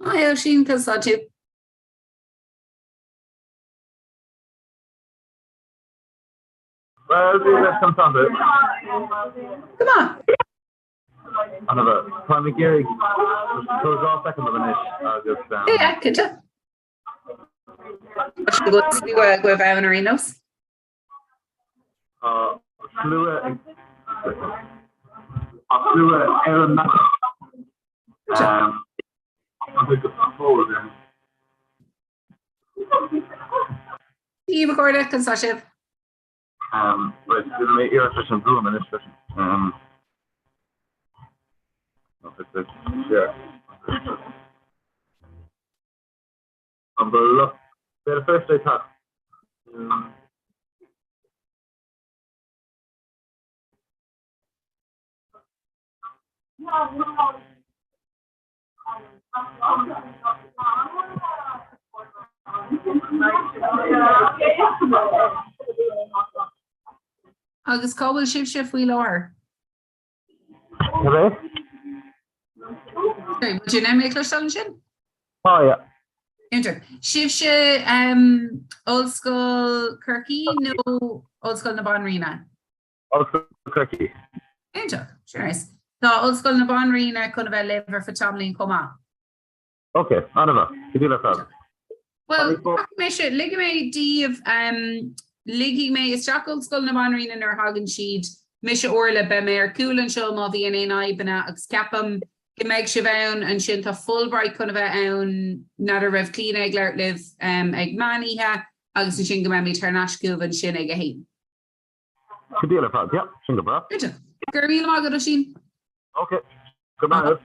Hi Oisín, conas tá tú? Bhuel, Dia duit, conas tá tú? Go maith. An-mhaith. Táim ag iarraidh tabhair 2 soicind dom anois agus. Yeah, cinnte. Tá sé go slua agaibh ann ar aon nós. Tá slua ag Tá slua ar an mbealach. Go fóill. Dia daoibh a chairde, conas tá sibh? Right, déanfaidh mé iarracht leis an bhfuaim anois freisin. An bhfuil lucht Béal Feirste ag teacht? Agus cá bhfuil sibhse faoi láthair? Cad é? Sorry, bhfuil tú in ann mé a chloisteáil ansin? Tá, yeah. Iontach. Sibhse Ollscoil Chorcaí nó Ollscoil na Banríona? Ollscoil Chorcaí. Iontach. Sure nice. Tá Ollscoil na Banríona chun a bheith libh ar feadh tamaillín chomh maith. Ok, an-mhaith. Go dtí le fad. Bhuel, rachaidh mise, ligfidh mé daoibh, ligfidh mé isteach Ollscoil na Banríona nuair a thagann siad. Mise Orla, beidh mé ar cúl anseo má bhíonn aon fhadhbanna agus ceapaim go mbeidh sibh ann ansin. Tá Fulbright chun a bheith ann, n'fheadar raibh Clíona ag labhairt libh ag meán oíche agus ansin go mbeimid thar n-ais chugaibh ansin ag a haon. Go dtí le fad, yeah, sin go breá. Iontach. Go raibh míle maith agat, Oisín. Ok, go maith.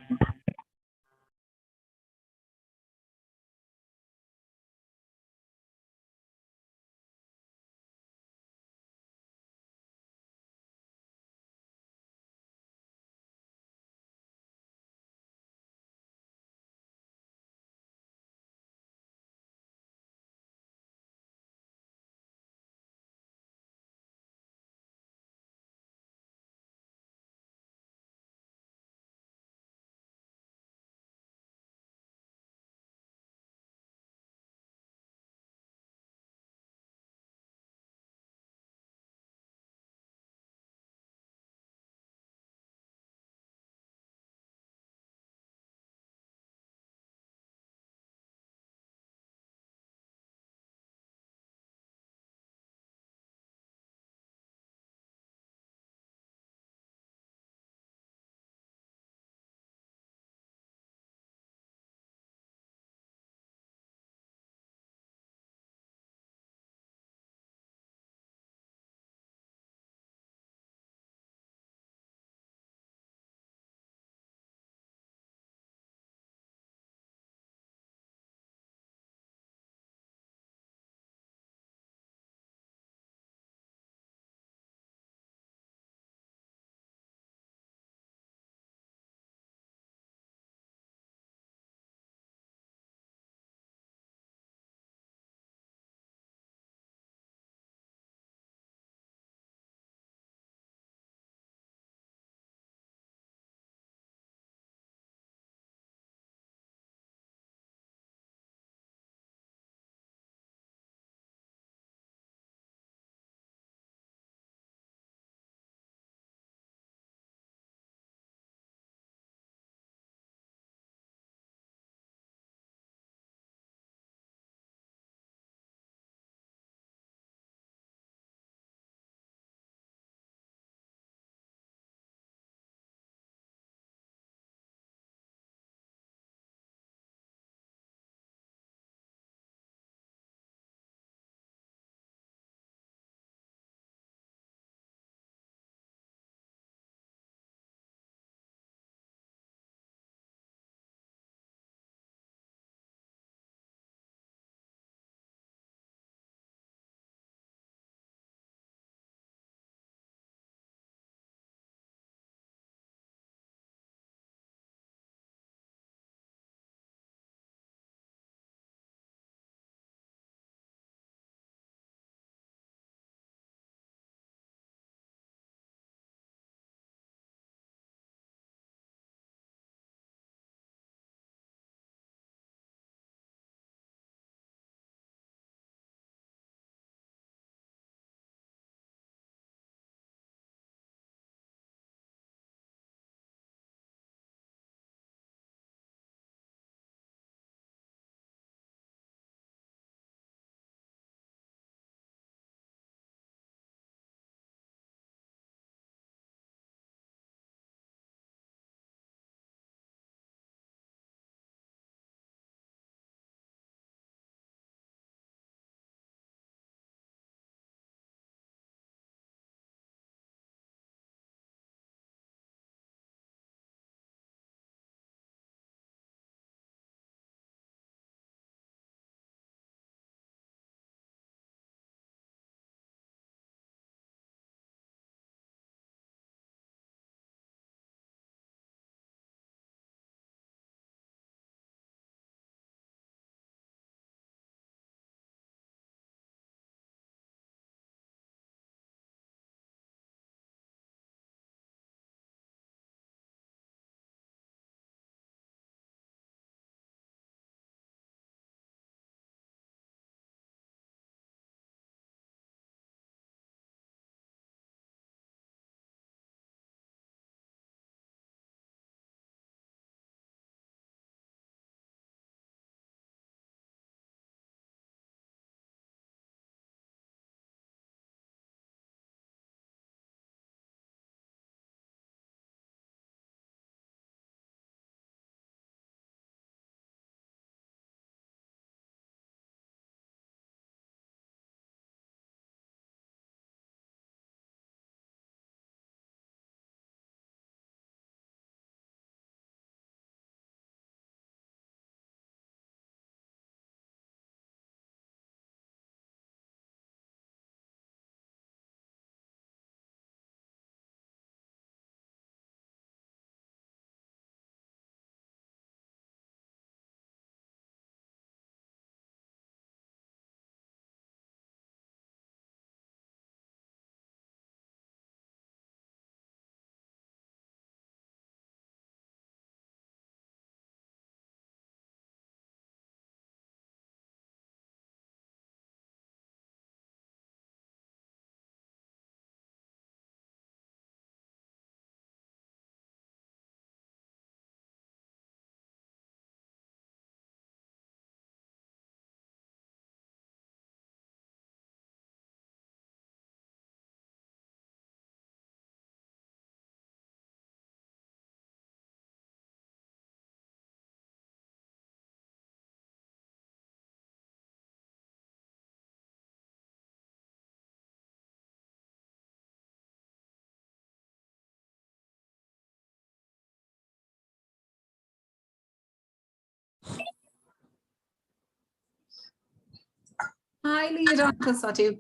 Hi Liadán, conas tá tú?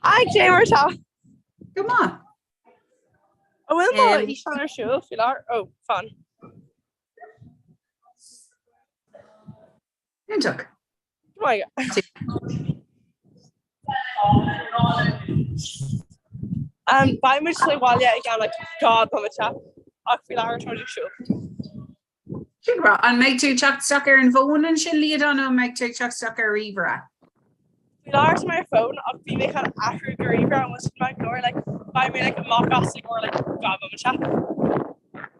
Hi, cé mar tá? Go maith. An bhfuil mo fhíseán ar siúl faoi láthair? Ó, fan. Iontach. Um, beidh muid sa bhaile i gceann like 2 bomaite ach faoi láthair tá muid ag siúl. Sin breá. An mbeidh tú ag teacht isteach ar an bhfón ansin, Liadán, nó an mbeidh tú ag teacht isteach ar ríomhaire? Faoi láthair tá mé ar fón ach bhí mé chun athrú go ríomhaire an bhfuil sin maith go leor like beidh mé like amach as i gcomhair like 2 bomaite.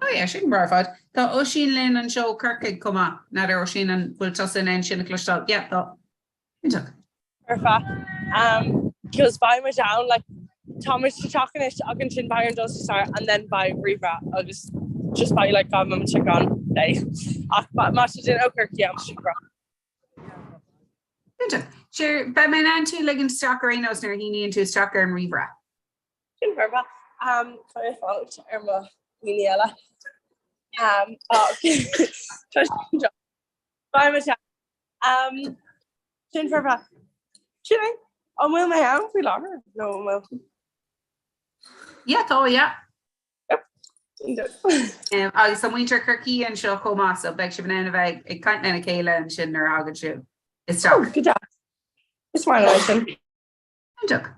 Oh yeah, sin breá ar fad. Tá Oisín linn anseo ó Corcaigh chomh maith. N'fheadar Oisín an bhfuil tusa in ann sinn a chloisteáil? Yeah, tá. Iontach. Foirfe. Um, cos beidh muid ann like tá muid sa teach anois ach ansin beidh orainn dul sa sár and then beidh ríomhaire agus just beidh like 2 bomaite gan é. Ach má tá duine ó Chorcaigh ann sin breá. Iontach. Sure, beidh mé in ann tú a ligean isteach ar aon nós nuair a shíníonn tú isteach ar an ríomhaire. Sin foirfe. Um, tá mé ag fanacht ar mo dhaoine eile. Um, oh, tá sin Beidh muid ann. Um, sin foirfe. Sin é. An bhfuil mé ann faoi láthair? No, an bhfuil? Yeah, tá, yeah. Um, agus tá muintir Chorcaí anseo chomh maith, so beidh sibh in ann a bheith ag caint lena chéile ansin nuair a thagann sibh isteach. Oh, go deas. Is maith liom sin. Iontach.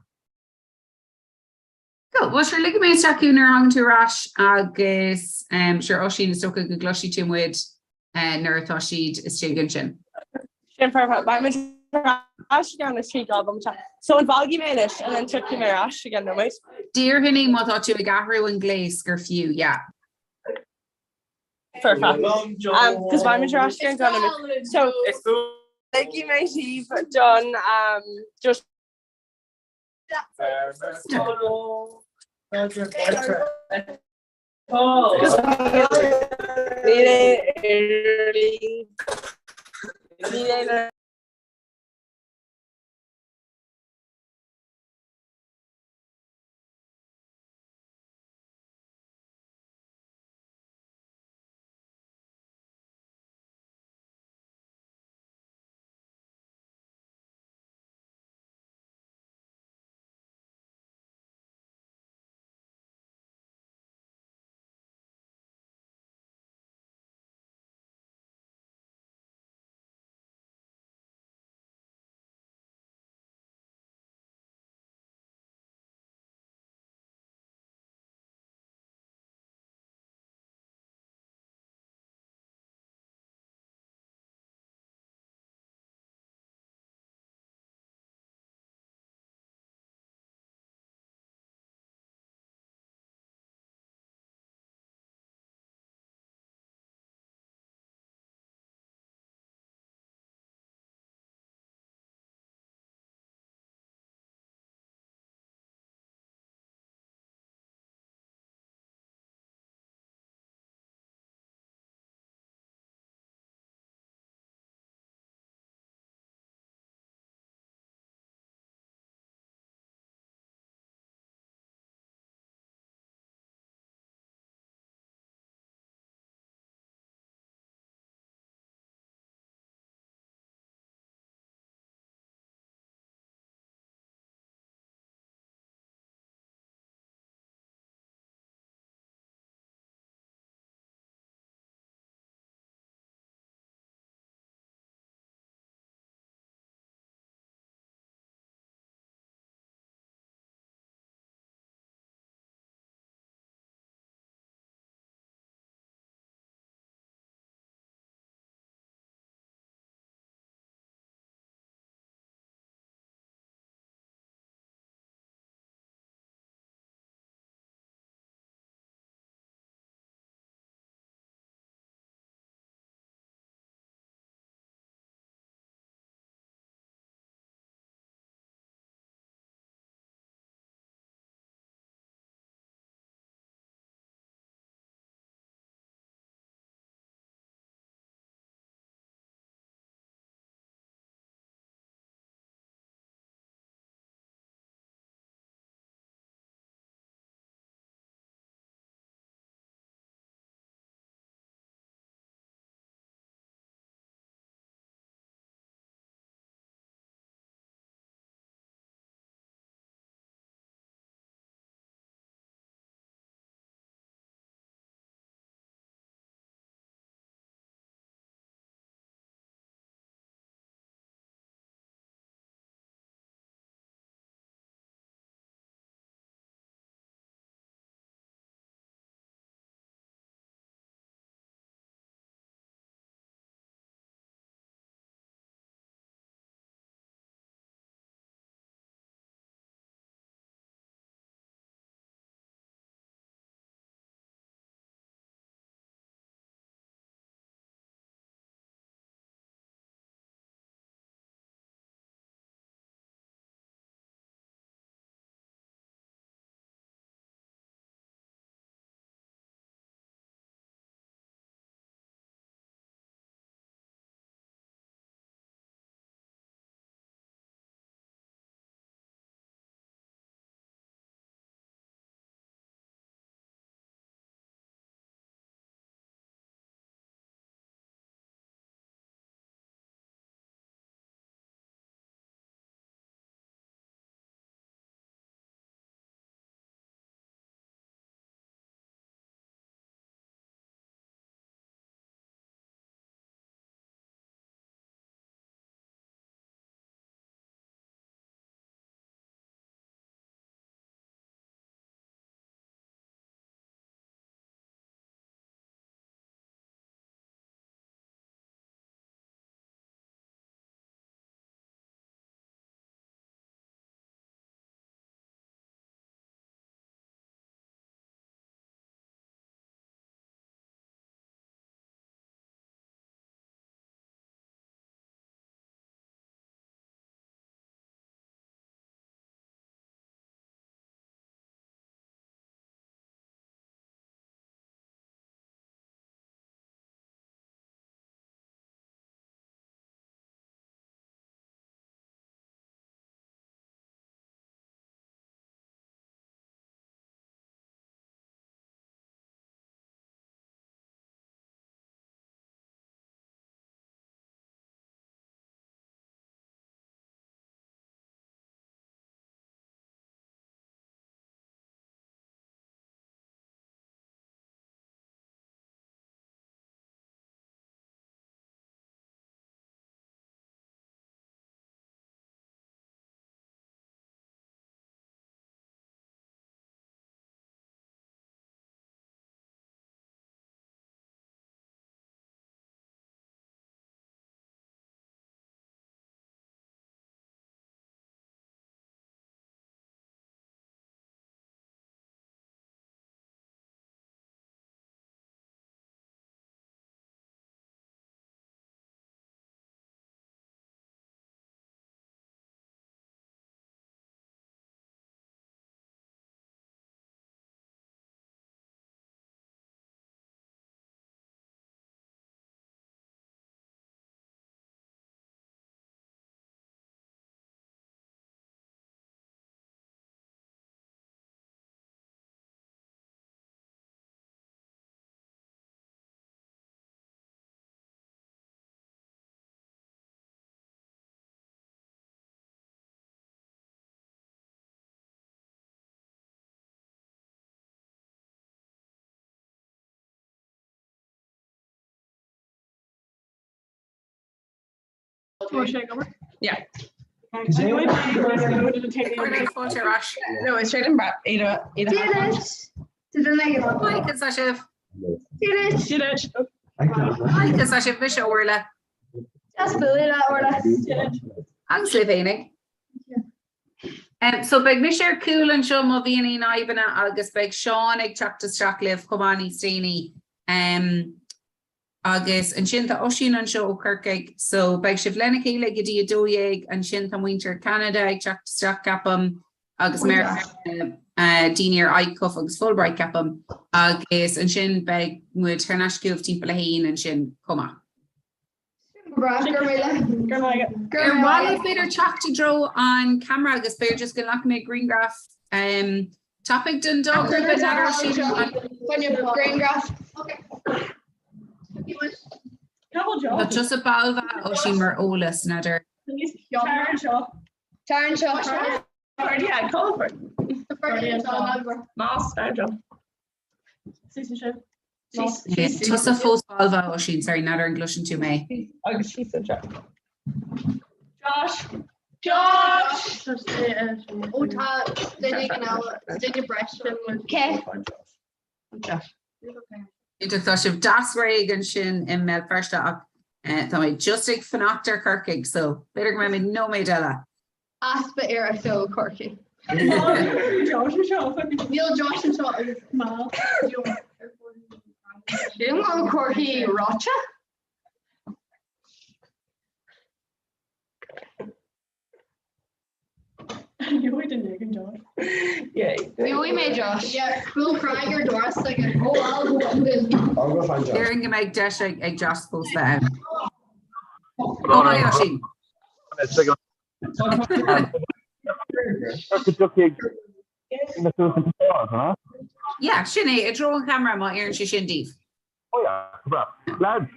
Cool. Well, sure, ligfidh mé isteach thú nuair a thagann tú ar ais agus um, sure, Oisín, is dócha go gcloisfidh tú muid uh, nuair atá siad istigh ansin. Sin foirfe. Beidh muid ar ais i gceann 3 2 bomaite. So an bhfágfaidh mé anois and then tiocfaidh mé ar ais i gceann nóiméad? Déarfainn má tá tú ag athrú an gléas gur fiú, yeah. Foirfe. Um, cos beidh muid ar ais i gceann 2 nóiméad. So, ligfidh mé daoibh don um, just Níl Yeah. Fáilte ar ais. No, is féidir Hi, conas tá sibh? Hi, conas tá sibh? Mise Orla. Just bualadh le Orla. Agus libh fhéinig. So beidh mise ar cúl anseo má bhíonn aon fhadhbanna agus beidh Seán ag teacht isteach libh chomh maith níos déanaí. Agus ansin tá Oisín anseo ó Chorcaigh so beidh sibh lena chéile go dtí 12, ansin tá muintir Ceanada ag teacht isteach ceapaim agus daoine ar ICUF agus Fulbright ceapaim agus ansin beidh muid thar n-ais chugaibh timpeall a haon ansin chomh maith. Ar mhaith libh b'fhéidir teacht i dtreo an ceamara agus b'fhéidir just go nglacfaidh mé grianghraf tapaidh den dá ghrúpa n'fheadar sin an Grianghraf. Tá tusa balbh Oisín mar eolas n'fheadar. Tar anseo. Tusa fós balbh a Oisín, sorry, n'fheadar an gcloiseann tú mé. Agus síos anseo. Josh! Josh! Ó tá duine ag an duine breise. Cé? Josh. Iontach, tá sibh deas réidh ansin i mBéal Feirste ach tá mé just ag fanacht ar Chorcaigh so b'fhéidir go mbeimid nóiméad eile. Easpa iarrachta ó Chorcaigh. Níl Josh anseo agus Sílim go bhfuil Corcaigh reoite. Gheobhaidh mé Josh. Bhfuil crág ar doras aige. Déarfainn go mbeidh deis ag Josh fós bheith ann. Ó hi Oisín. Yeah, sin é, i dtreo an cheamara má oireann sé sin daoibh. Oh yeah, go breá. Lads,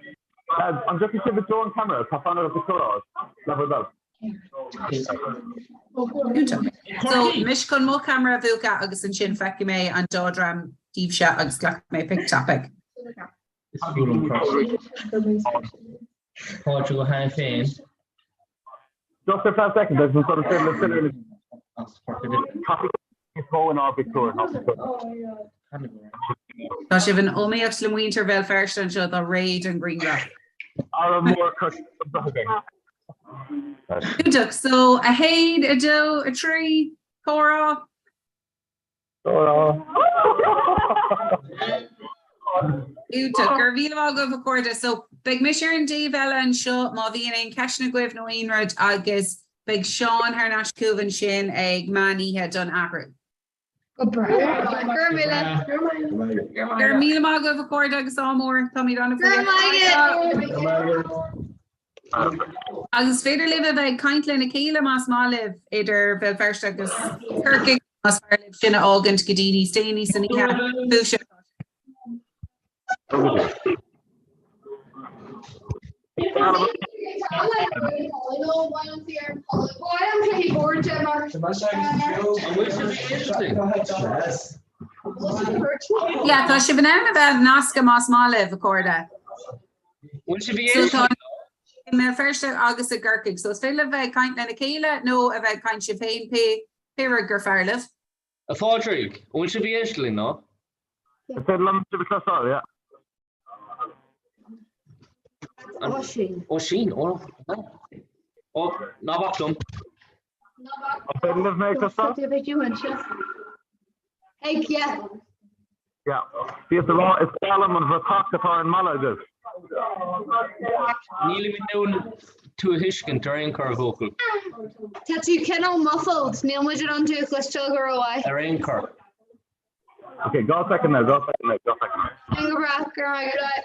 lads, an dtiocfaidh sibh i dtreo an cheamara? Tá fonn orm pictiúr a fháil. Le bhur dtoil. Iontach. So, mise chun mo cheamara a mhúchadh agus ansin feicfidh mé an dá dhream díbhse agus glacfaidh mé pic tapaidh. Is fuath liom Pádraig Ó hAiniféin. Just ar feadh soicind agus an sort of le níos mó inár bpictiúr ná Tá sibh in iomaíocht le muintir Bhéal Feirste anseo atá réidh don ghrianghraf. Ara mór Iontach, so 1, 2, 3, comhrá. Iontach. Go raibh míle maith agaibh a chairde. So beidh mise ar an dtaobh eile anseo má bhíonn aon ceisteanna agaibh nó aon rud agus beidh Seán thar n-ais chugaibh ansin ag meán oíche don athrú. Go breá. Go raibh míle. Go raibh míle maith agaibh a chairde agus ádh mór. Táimid an-bhuíoch. Go raibh maith agat. Agus is féidir libh a bheith ag caint lena chéile más maith libh, idir Béal Feirste agus Corcaigh, más fearr libh sin a fhágaint go dtí níos déanaí san oíche. Fúibhse atá sé. Yeah, tá sibh in ann a bheith nasctha más maith libh, a chairde. Bhfuil sibh ag éisteacht So tá i mBéal Feirste agus i gCorcaigh. So is féidir libh bheith ag caint lena chéile nó a bheith ag caint sibh féin, pé pé rud gur fearr libh. A Phádraig, an bhfuil sibh ag éisteacht linn, ná? Is féidir liom sibh a chloisteáil, yeah. Oisín. Oisín, ó. Ó, ná bac liom. An féidir libh mé a chloisteáil? Hey, yeah. Yeah. Bhíos ag rá, is breá liom an bhratach atá ar an mballa agaibh. Nílim in ann tú a thuiscint ar aon chor, a bhuachaill. Tá tú cineál muffled, níl muid in ann tú a chloisteáil go rómhaith. Ar aon chor. Ok, 2 soicind now, 2 soicind now, 2 soicind now. Sin go breá, go raibh maith agat.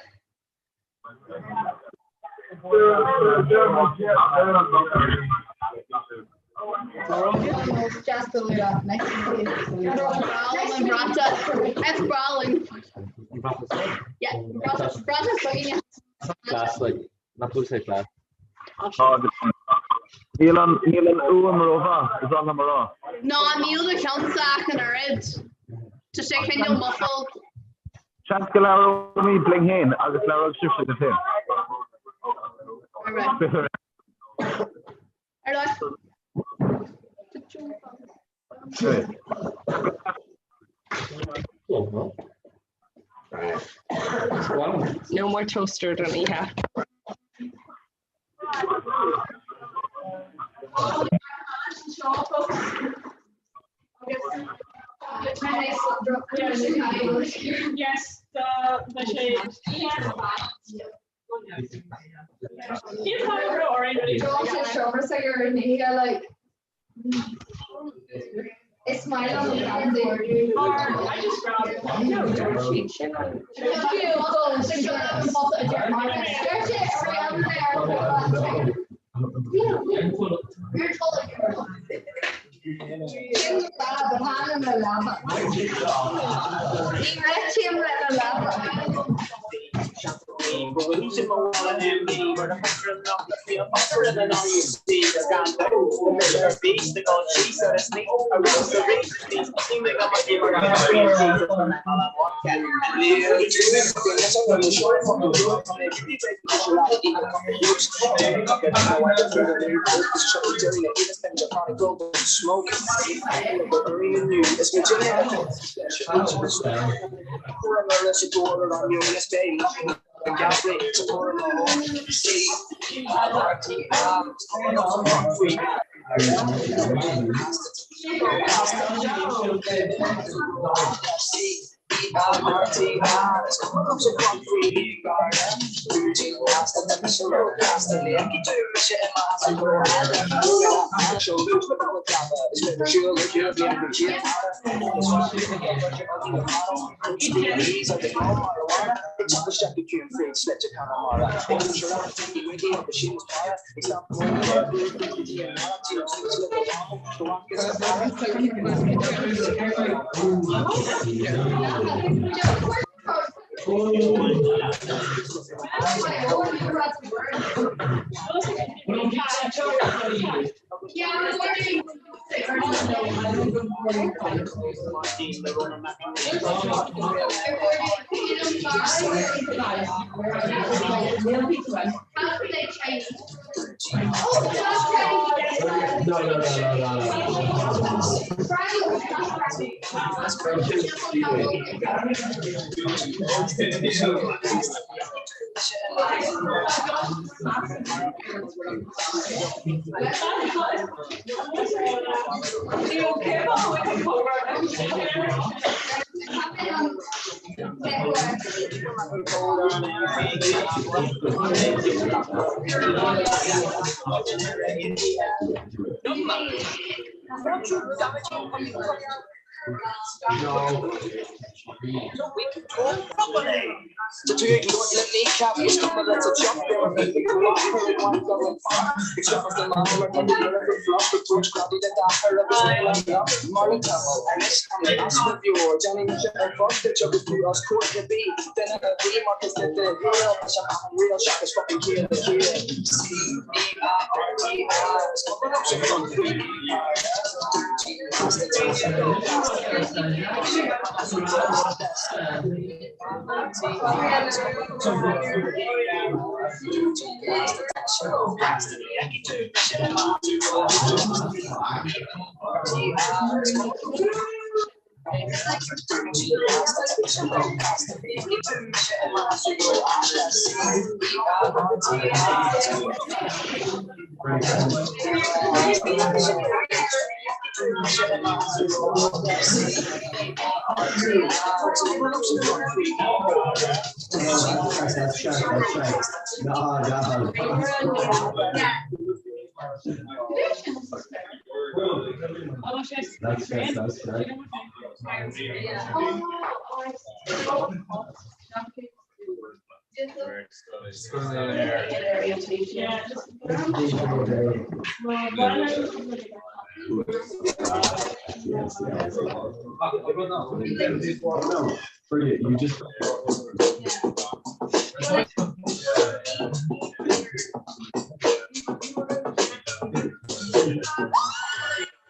Níl an fhuaim rómhaith, is oth liom a rá. Ná níl do cheannsa ach an oiread. Tá sé cineál muffled. Seans go labhróimid linn féin agus labhróidh sibhse libh féin. Ar aghaidh. No more toaster don oíche. Yes, the Is maith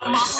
liom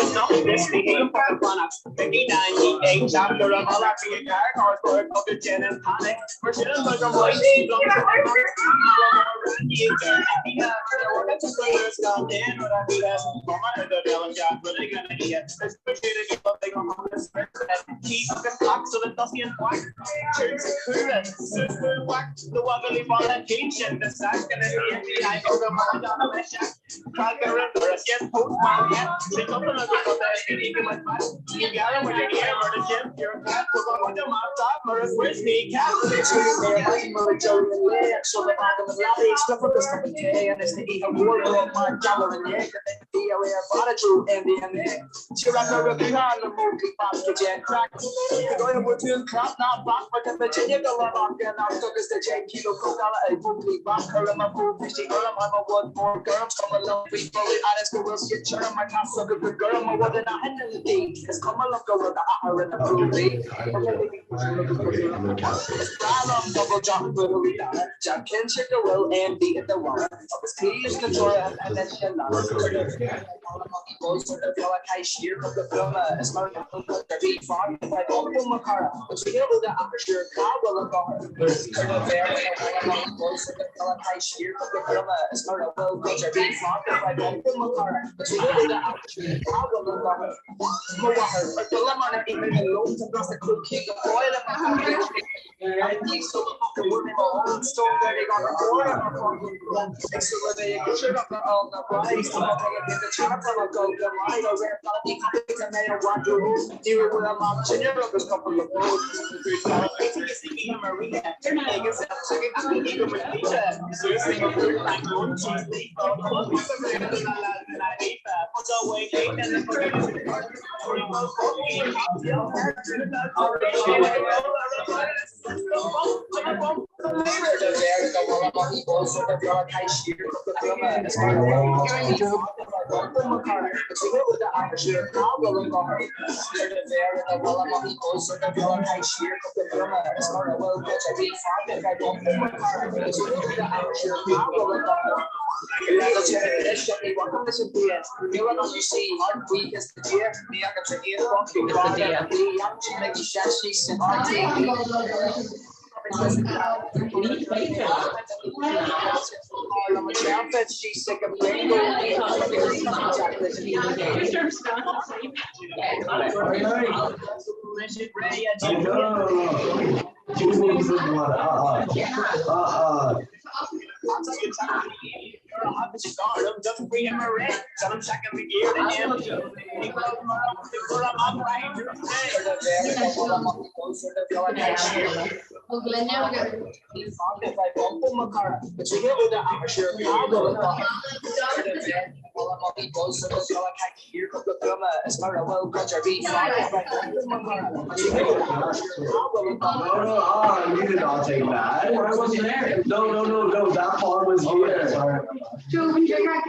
Ah, you did not take that. I wasn't there. No, no, no, no. That part was here. Joe, when you're back,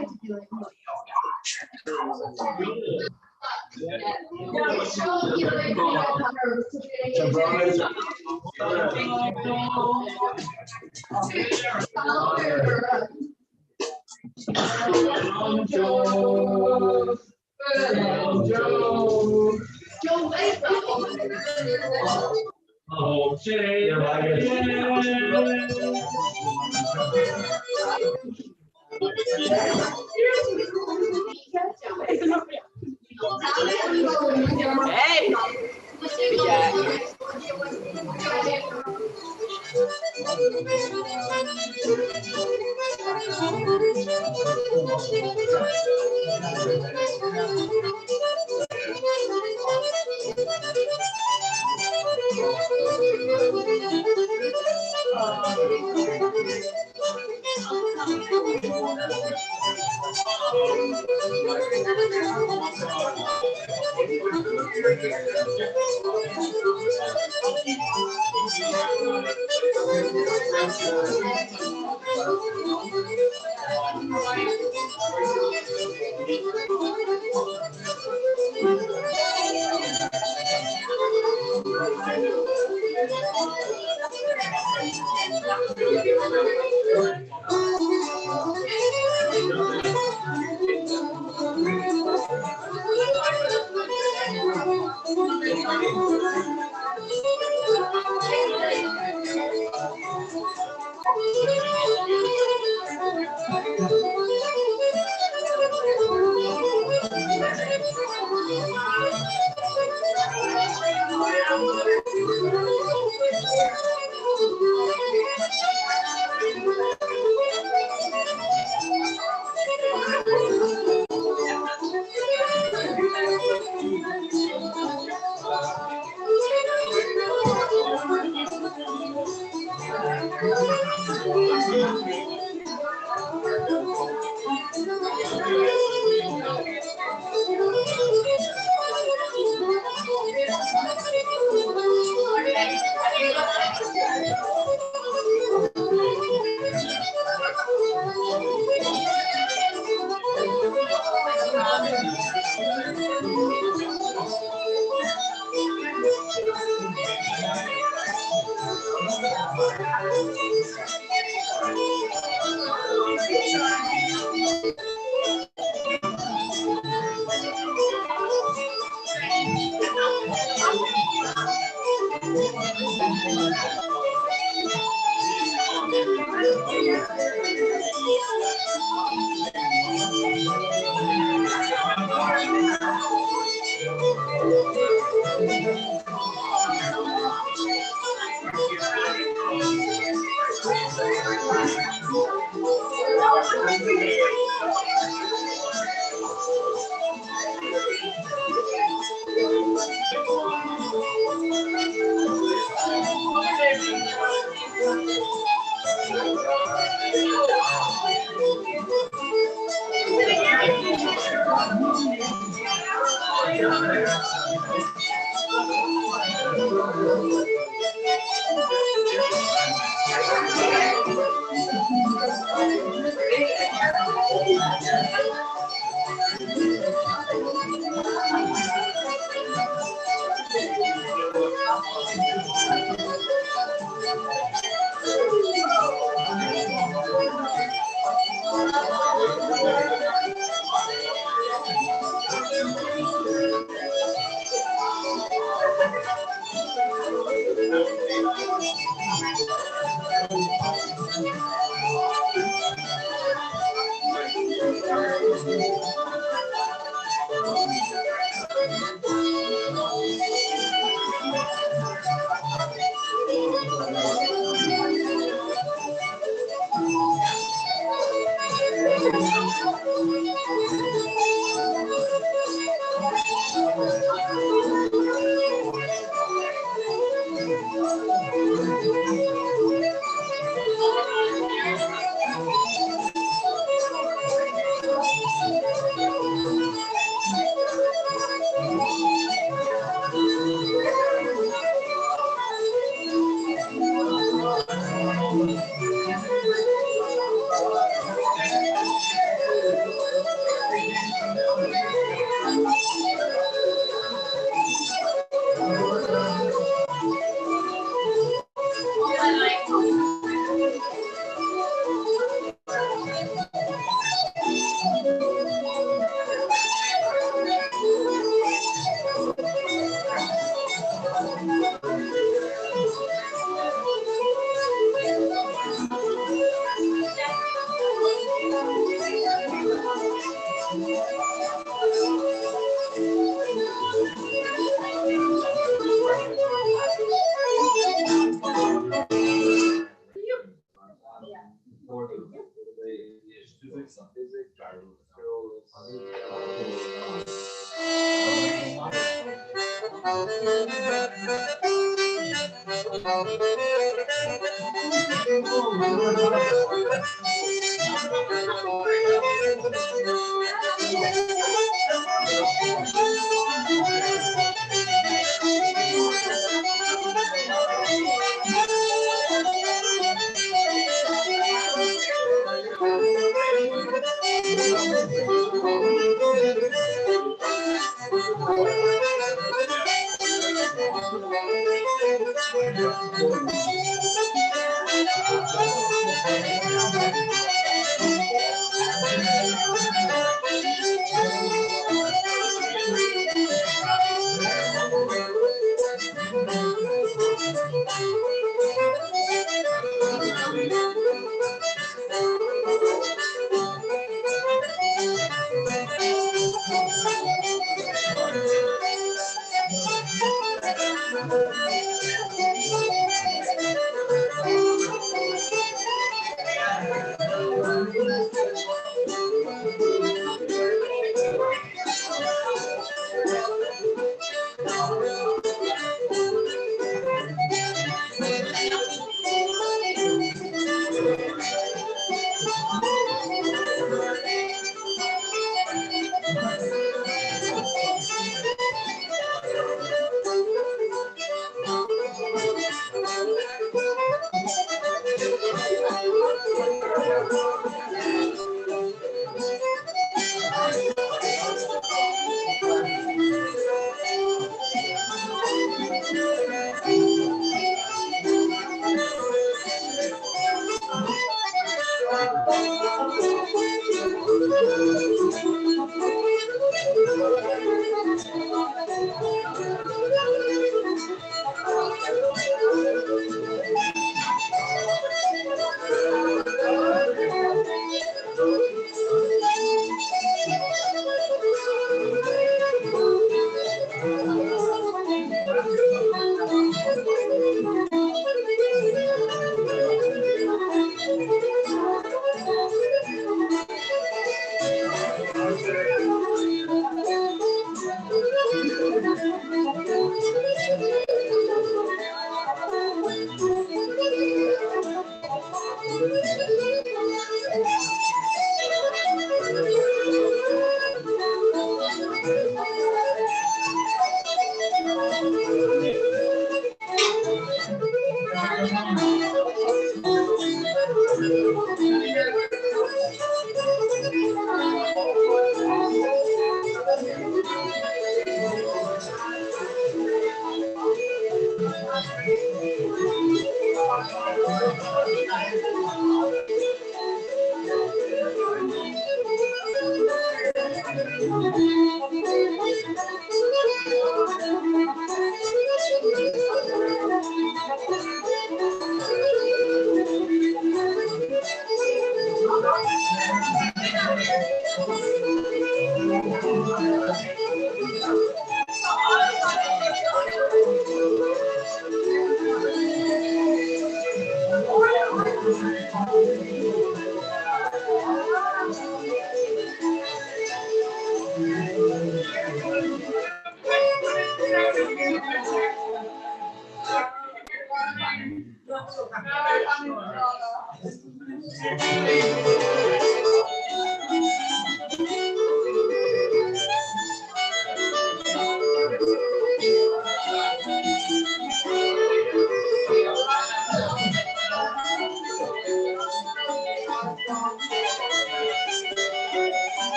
Hey!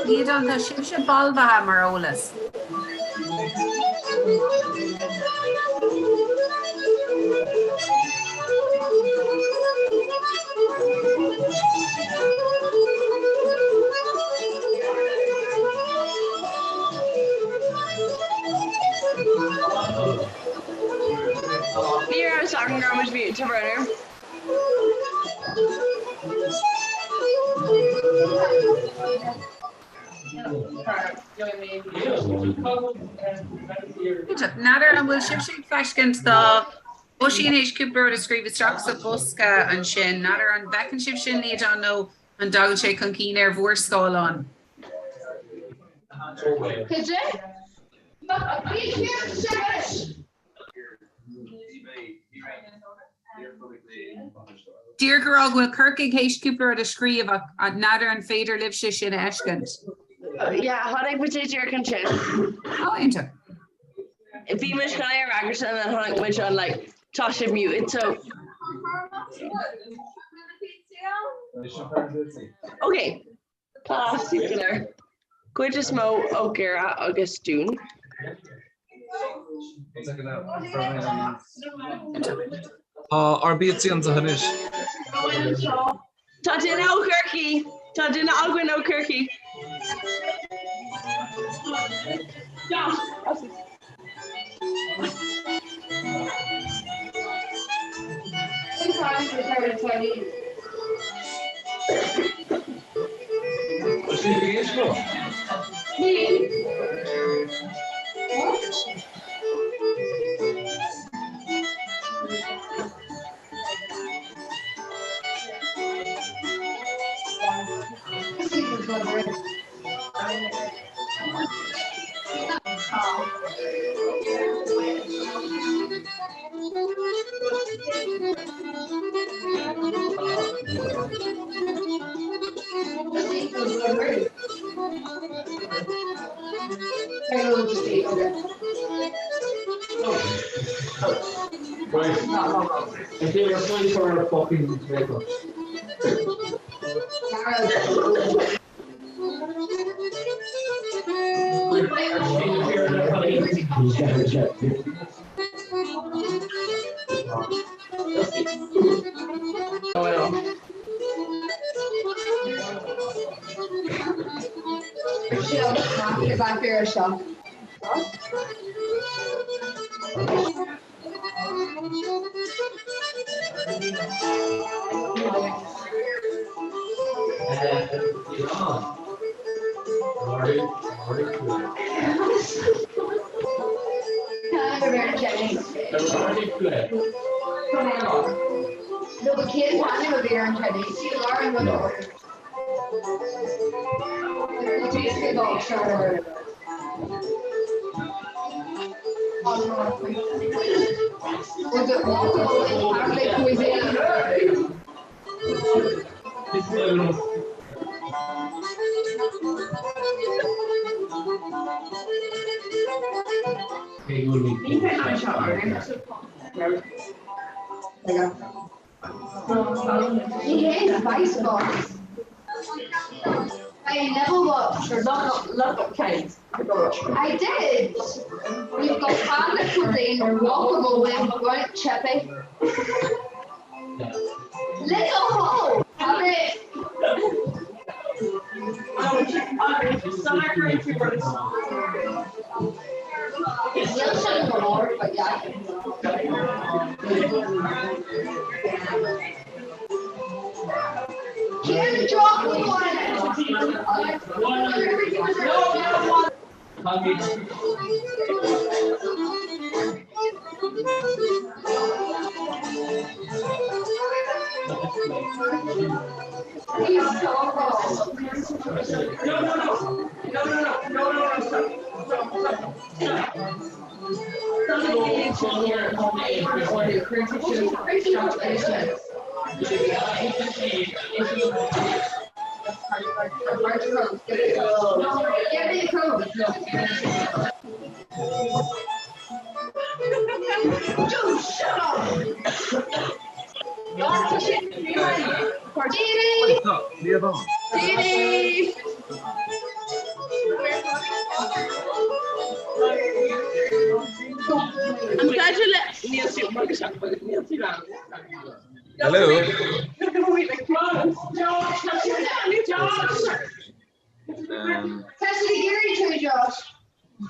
Liadán, tá sibhse balbhaithe mar eolas. Ní raibh a fhios agam go raibh muid mute, tá brón orm. N'fheadar an bhfuil sibhse ag feiscint tá Oisín théis cúpla rud a scríobh isteach sa bhosca ansin. N'fheadar an bhfeiceann sibh sin, Liadán, nó an dtagann sé chun cinn ar bhur scáileán? Díreach a rá go bhfuil Corcaigh théis cúpla rud a scríobh ach n'fheadar an féidir libhse sin a fheiscint. Yeah, chonaic muid é díreach ansin. Oh, iontach. Bhí muid chun é a fhreagairt and then chonaic muid an like tá sibh muted so. Okay. Tá siad go léir. Cuid is mó ó Dhoire agus Dún. Tá ár bpíotsaí ionsaithe anois. Tá duine ó Chorcaí! Tá duine againn ó Chorcaí!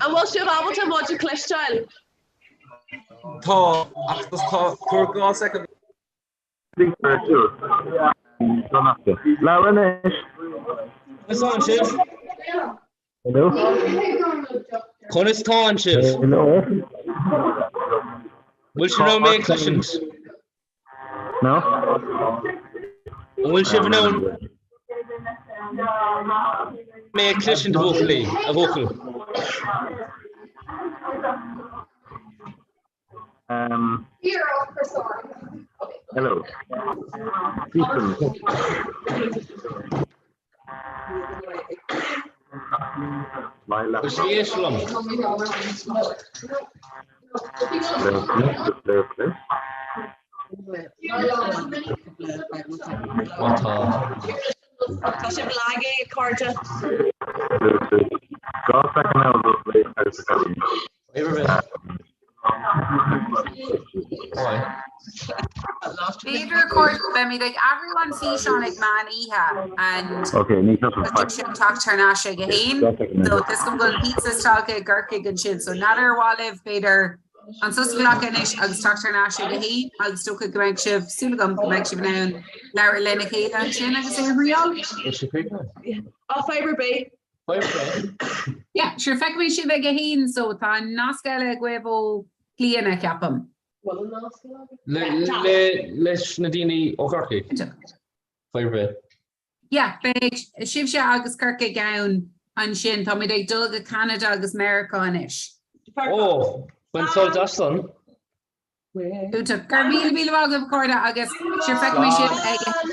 An bhfuil sibh ábalta muid a chloisteáil? Tá, ach tá, tabhair 2 soicind. Labhair anois. Conas tánn sibh? Hello. Conas tánn sibh? Hello. Bhfuil sibh in ann mé a chloisint? No? An bhfuil sibh in ann mé a chloisint, a bhuachaillí, a bhuachaill? Um, hello. Bhfuil sibh ag éisteacht liom? Má tá. Tá sibh lag, a chairde. B'fhéidir cairde, beimid ag athrú an físeán ag meán oíche and sin teacht thar n-ais ag a haon. So tá a fhios agam go bhfuil pizzas tagtha i gCorcaigh ansin, so n'fheadar ar mhaith libh b'fhéidir an sos a ghlacadh anois agus teacht thar n-ais ag a haon agus dócha go mbeidh sibh, súil agam go mbeidh sibh in ann labhairt lena chéile ansin agus é a thriáil. Á, fadhb ar bith. Yeah, sure, feicfidh mé sibh ag a haon, so tá nasc eile agaibh ó Clíona, ceapaim. Leis na daoine ó Chorcaigh? Fadhb ar bith. Yeah, beidh sibhse agus Corcaigh ann ansin. Táimid ag dul go Ceanada agus Meiriceá anois. Ó, bain sult as san. Iontach. Go raibh míle míle maith agaibh, a chairde, agus sure, feicfidh mé sibh ag a haon.